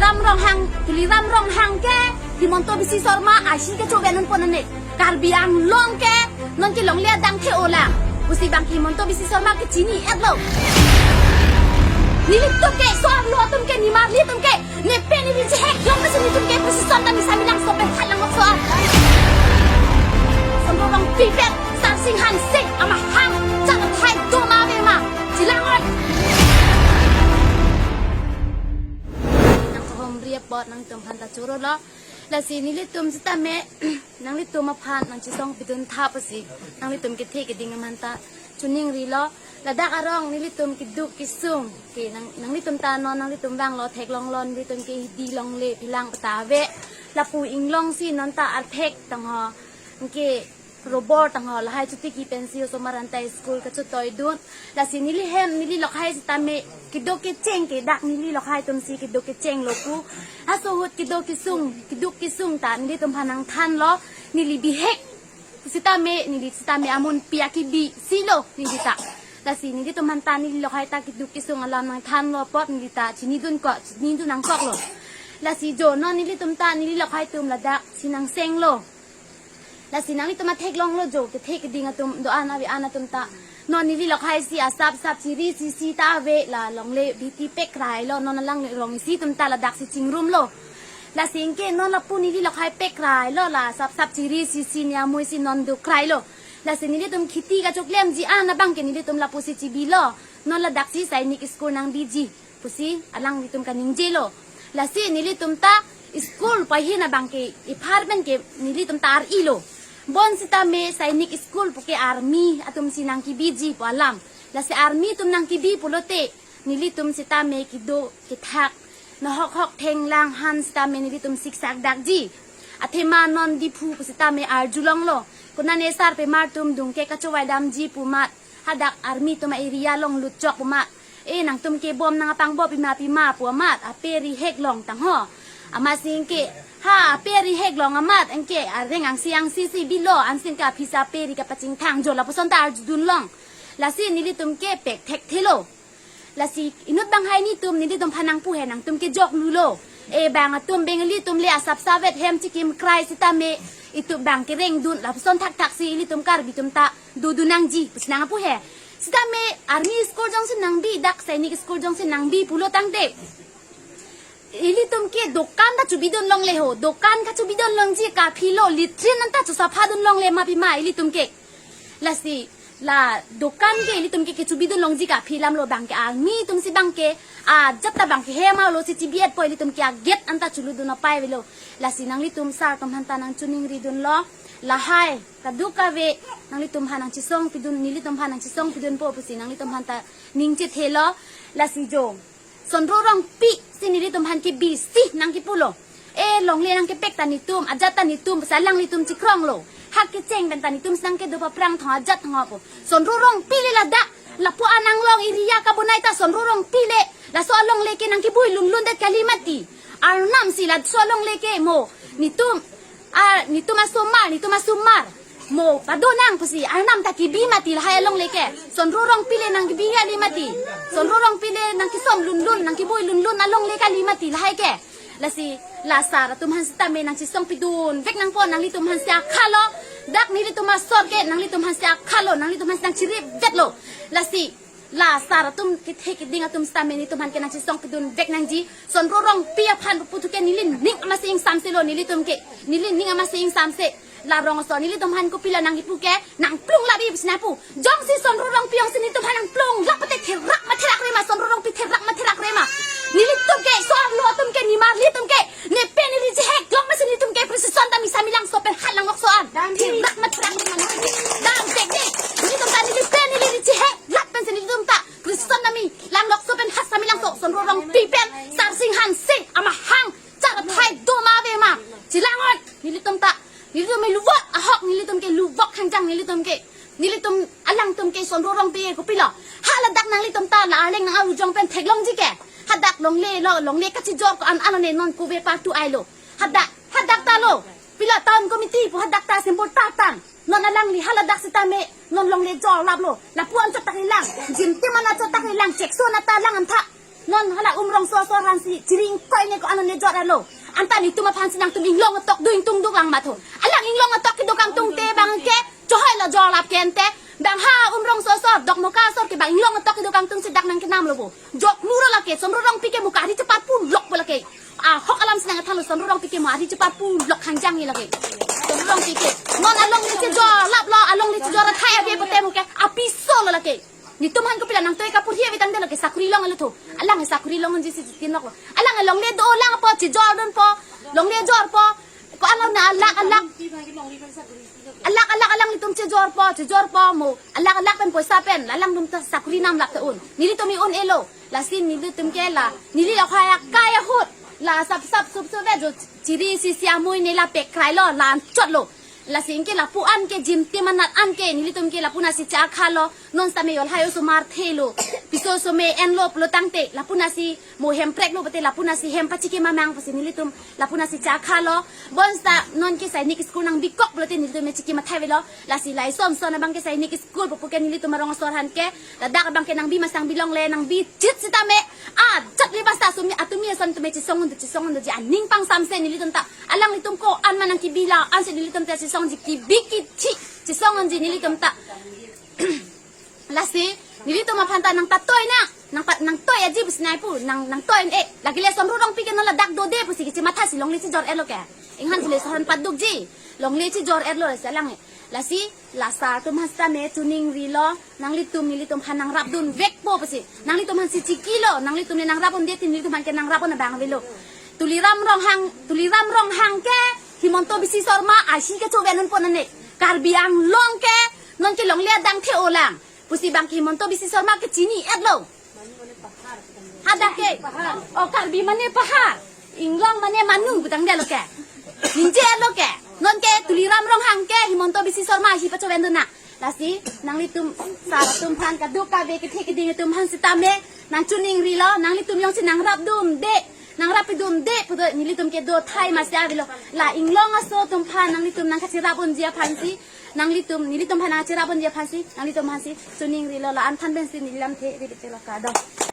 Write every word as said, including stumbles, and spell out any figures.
Ram Ronghang, Tuliram Ronghang ke Himanta Biswa Sarma ashi kechobe non pon ane. Karbi Anglong ke non ke longle adang the-olang pusi bang Himanta Biswa Sarma ke chini-etlo. Nelitum ke so-arlo atum ke, nimarli atum ke, ne pen neli chehek long mesi nelitum ke presi son ta misa milang so pen halang ok so-an. Sonro Rongpi pen Sarsing Hanse amahang chang thai do ma ave ma. Chelang oi. Nangkehomri apot nangtum aphan ta chorolo. Lasi nelitum sitame nanglitum aphan nangchesong pidun tha pusi nanglitum kethe keding aphan ta choningrilo. Ladak arong nelitum keduk kesung ke nang, nanglitum ta non nanglitum vanglo theklonglo, nelitum ke hidi longle pilang pata ave. Lapu inglong si non ta arthek tangho. Anke robor tangho, lahai chotiki pensi osomar anta school kachotoi dun. Lasi neli hem, neli lokhai sitame keduk kecheng ke dak neli lokhai atum si keduk kechenglo pu. Haso ahut keduk kesung, keduk kesung ta nelitum aphan nangthanlo, neli bihek sitame, neli sitame amunpi akibi silo neli ta. Lasi nelitum aphan ta neli lokhai ta keduk kesung alam nangthanlo apot neli ta chinidun ko, chinidun nangkoklo. Lasi jo non nelitum ta neli lokhai atum ladak si nangsenglo. Lasi nanglitum ta theklonglo jo, kethe keding atum do-an ave-an atum ta. Non neli lokhai si asap sap chiri sisi ta ave, la longle bhiti pekrai lo, non alang rong isi atum ta ladak si chingrumlo. Lasi anke non lapu neli lokhai pekrai lo, la asap sap chiri sisi niamui si non dukrai lo. Lasi nelitum kheti kachoklemji an abang ke nelitum lapu si chibilo. Non ladak si Sainik School nangbiji pusi alanglitum kaningjelo. Lasi nelitum ta school pahin abang ke apartment ke nelitum ta ar-ilo. Bon sitame Sainik School pu ke army atum si nangkebiji pu alam. Lasi army atum nangkebi pulote nelitum sitame kedo kethak nohok hok thenglang han sitame nelitum siksak dakji. Athema non Diphu pu sitame arjulonglo. Konane sarpimar atum dungke kachovai damji pu amat, hadak army atum a-area along lutchok pu amat, e nangtum ke bom nangpangbom pima pima pu amat, ape ri hek long tangho. Amatsi anke, ha, ape ri hek long amat anke areng angsi angsi si bilo, ansi anke aphisa ape ri kapachingthang jo lapuson ta arjudunlong. Lasi nelitum ke pek thekthelo. Lasi inut banghai netum nelitum aphan nangpu he, nangtum ke joklulo. E bang atum Bengali atum le asap savet hem chikim krai sitame itum bang kerengdun lapuson thakthak si ilitum Karbi atum ta dodun nangji pusi nangpu he. Sitame army school jongsi nangbi, dak Sainik School jongsi nangbi pulo tangte ilitum ke dokan ta chobidun longle ho, dokan kachobidun longji, kaphilo, latrine anta chosaphadun longle ma pima ilitum ke. Lasi la dokan ke ilitum ke kechobidun longji, kaphi alamlo, bang ke army atum si bang ke ajat ta bang ke hem alo si chibi-etpo, ilitum ke a-gate anta cholutdun apai avelo. Lasi nanglitum sar atum aphan ta nangchoningridunlo, lahai kadokave nanglitum aphan nangchesong pidun, nelitum aphan nangchesong pidunpo pusi nanglitum aphan ta ningchethelo. Lasi jo Sonro Rongpi si nelitum aphan ke bisi nangkipulo. E longle nangkepek ta netum, ajat ta netum, pusi alanglitum chikronglo. Hak kecheng pen ta netum si nangkedo paphrang thong ajat thong apo. Sonro Rongpi le ladak, lapu-an Anglong area kabonai ta Sonro Rongpi le. Laso alongle ke nangkebui lunlundet kali mati. Arnam si laso alongle ke mo netum, a, netum asomar, netum asomar mo padonang pusi arnam ta kebi mati lahai alongle ke. Sonro Rongpi le nangkebi kali mati. Sonro Rongpi le nangkesom lunlun, nangkebui lunlun alongle kali mati lahai ke. Lasi la sar atum aphan sitame nangchesong pidun vek nangpo, nanglitum aphan si akhalo. Dak nelitum asor ke nanglitum aphan si akhalo, nanglitum aphan si nangchirip vetlo. Lasi la sar atum kethe keding atum sitame netum aphan ke nangchesong pidun vek nangji. Sonro Rongpi aphan putu ke neli ning amatsi ingsamselo nelitum ke. Neli ning amatsi ingsamse. La rong aso nelitum aphan kopilo nangkipu ke, nangplung labi pusi nangpu. Jongsi Sonro Rongpi jongsi netum aphan nangplung lap pute therak ma therak re ma, Sonro Rongpi therak ma therak re ma. Nelitum ke, so-arlo atum ke, nimarli atum ke, ne pen neli chehek long mesi netum ke presi son ta misa milang so pen halang ok so-an. Dam dek. Therak ma therak re ma. Dam dek dek. Netum ta neli pen neli chehek lap pensi netum ta presi son ta milang ok so pen hat sa milang so, Sonro Rongpi pen Sarsing Hanse amahang chara thai do ma ave ma. Chelang oi. Nelitum ta, nelitum me luvok ahok, nelitum ke luvok hangjang, nelitum ke, nelitum alangtum ke Sonro Rongpi ke kopilo. Haladak nanglitum ta la Arleng nang arujong pen theklongji ke. Hadak longle lo, longle kachijor ko-an alone non kove partu ailo. Hadak, hadak ta lo. Pilo town committee pu hadak ta symbol ta tang. Non alangli haladak sitame non longle jor laplo. Lapu-an chot tak ilang. Jim tim ana chot tak ilang. Chekso na ta lang antha. Non hala Umrongso asor aphansi chiring koi ne ko-an ne jor-etlo. Anta netum aphansi nangtum inglong atok do ingtung duk lang matho. Alang inglong atok kedo kangtung te abang ke chohoi lo jor lap ke ante. Bang ha Umrongso asor, Dokmoka asor ke bang inglong atok kedo kangtungsi dak nangkenamlo bo. Jok muro lake, Sonru Rongpi ke mo kari cheparpu lok bo lake. Ahok alamsi nangkethanlo, Sonru Rongpi ke mo ari cheparpu lok hangjang ni lake. Sonru Rongpi ke. Non alongle chejor laplo, alongle chejor athai ave pote mo ke apiso lo lake. Netum aphan kopilo nangtoi kapurhi ave tangte lake sakuri longlo tho. Alang sakuri long-unji si chitin loklo. Alang longle dolang po, chejordunpo, longle jorpo. Ko-an lo na alak alak. Alak alak alanglitum chejorpo, chejorpo mo. Alak alak pen poisa pen, alangtum ta sakuri nam lak ta un. Nelitum un-elo. Lasi nelitum ke la, neli la khaya kaya ahut. La sap sap sup sup ve jo chiri si si amui ne la pekrai lo, la anchot lo. Lasi anke lapu-an ke jimtim anat an ke, nelitum ke lapu-an si cha khalo, non sitame yol hayo osomar thelo, piso osomar enlo pulo tangte, lapu-an si mo hem preklo pote, lapu-an si hem pachiki mamang pusi nelitum, lapu-an si cha khalo, bonsita non ke Sainik School nangbikok pulote nelitum chiki mathai avelo, lasi lason son abang ke Sainik School pupu ke nelitum arong asor aphan ke, ladak abang ke nangbi masang bilongle, nangbi chit sitame, ah, chat li basta sumi, atumi ason tumi chisong undo, chisong undo ji aning pangsamse nelitum ta, alanglitum ko-an ma nangkebi la, ansi nelitum ta chisongji kebi kithi, chisong-unji nelitum ta. Lasi, nelitum aphan ta nangtatoi na, nang pa, nangtoi aji pusi nai pu, nang, nangtoi eh, lake le Sonru Rongpi ke non ladak dode pusi kechimatha si longle chejor-etlo ke. Inghan si le sohan padukji, longle chejor-etlo lasi alang eh. Lasi, la sar atum aphan sitame choningrilo, nanglitum, nelitum aphan nangrapdun vekpo pusi. Nanglitum aphansi chikilo, nanglitum ne nangrap-unde te nelitum aphan ke nangrap-un abang avelo. Tuliram Ronghang, Tuliram Ronghang ke, Himanta Biswa Sarma ahi kechoven-unpo nane. Karbi Anglong ke, non ke longle adang the-olang. Pusi bang ke Himanta Biswa Sarma ke chini-etlo. Hadak ke. Oh, Karbi mane pahar. Inglong mane manu pu tangte lo ke. Ninje lo ke. Non ke Tuliram Ronghang ke Himanta Biswa Sarma ahi pachevendun na. Lasi nanglitum sar atum aphan kaduk kave kethe keding atum aphan sitame nangchoningrilo, nanglitum jongsi nangrapdunde. Nangrapdunde pudo nelitum ke do thai masi avelo. La inglong aso atum aphan nanglitum nangkacherap-unji aphansi. Nanglitum, nelitum aphan nangcherap-unji aphansi, nanglitum aphansi, choningrilo la-an aphan pensi neli lamthe ri bete lo kado.